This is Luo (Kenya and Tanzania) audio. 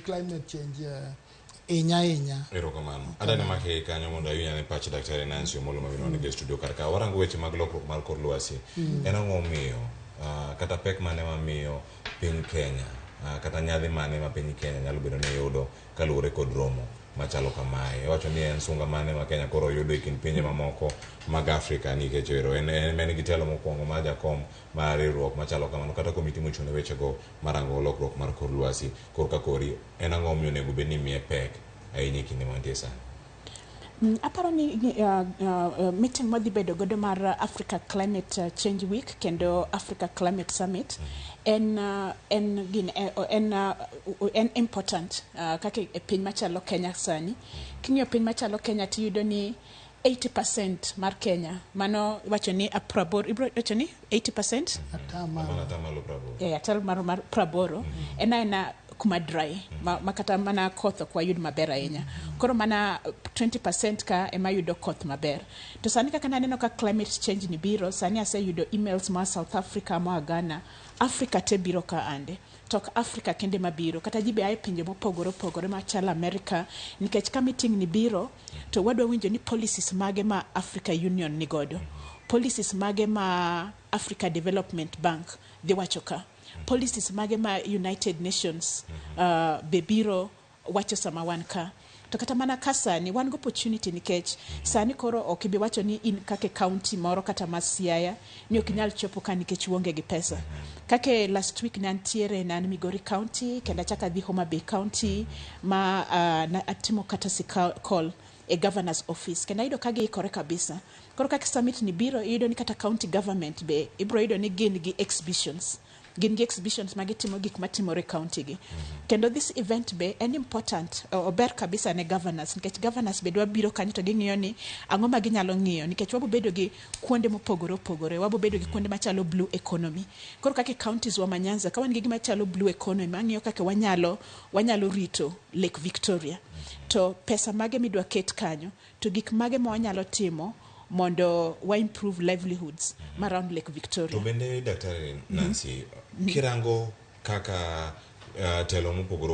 Climate change hinya ahinya. Erokamano. Adani make kanyo mondo awinj ane pach Daktari Nancy Omolo ma winone e studio kar ka. Warango weche mag lokruok mar kor lwasi. En ang'o momiyo kata pek mane mamiyo piny Kenya kata nyadhi mane ma piny Kenya nyalo bedo ni yudo kaluwore kod romo machalo kamae. Iwacho ni en sunga mane ma Kenya koro yudo e kind pinje mamoko mag Afrika nikech ero en en gi telo mokwongo mar jakom mar riwruok machalo kamano kata komiti mochung' ne wechego marango lokruok mar kor lwasi. Korka kori en ang'o momiyo onego bed ni imiye pek ahinya e kinde mantie sani? Aparo ni meeting mwadhi bedo godo mar Africa Climate Change Week kendo Africa Climate Summit en gin en important kaka e piny machalo Kenya sani. King'iyo piny machalo Kenya, tiyudo ni 80% mar Kenya, mano iwacho ni 80, ibro wacho ni 80%. Atamalo. Mano 80%. 80 en aena kuma dry ma kata mana koth ok wayud maber ahinya. Koro mana 20% ka ema yudo koth maber. To sani kaka naneno ka climate change ni biro, sani aseyudo emails moa South Africa, moa Ghana, Africa te biro ka ande. To ok Africa kende mabiro, kata ji be ae pinje mopogore opogore machalo America, nikech ka meeting ni biro to wadwa winjo ni policies mage ma Africa Union ni godo, policies mage ma Africa Development Bank dhi wacho ka, policies mage ma United Nations be biro wacho sama wan ka. To kata mana ka sani wan gi opportunity, nikech sani koro ok ibi wacho ni in kaka e county moro kata ma Siaya ni ok inyal chopo ka nikech uonge gi pesa. Kaka last week ne antiere, ne an Migori County kendo achako adhi Homa Bay County ma na atimo courtesy call e governor's office kendo ayudo ka giikore kabisa. Koro kaka summit ni biro, iyudo ni kata county government be ibiro yudo ni gin gi exhibitions, gin gi exhibitions ma gitimo gik matimore e county gi. Kendo this event be en important, ober kabisa ne governors, nikech governors be dwa biro kanyo to ging'iyo ni ang'o ma ginyalo ng'iyo, nikech wabo bedo gi kuonde mopogore opogore, wabo bedo gi kuonde machalo blue economy. Koro kaka e counties wa ma Nyanza ka wan gi gima chalo blue economy mang'iyo kaka wanyalo rito Lake Victoria, to pesa mage midwa ket kanyo, to gik mage ma wanyalo timo mondo wa improve livelihoods ma around Lake Victoria. To bende, Daktari Nancy, kirango kaka telo mopogore opogore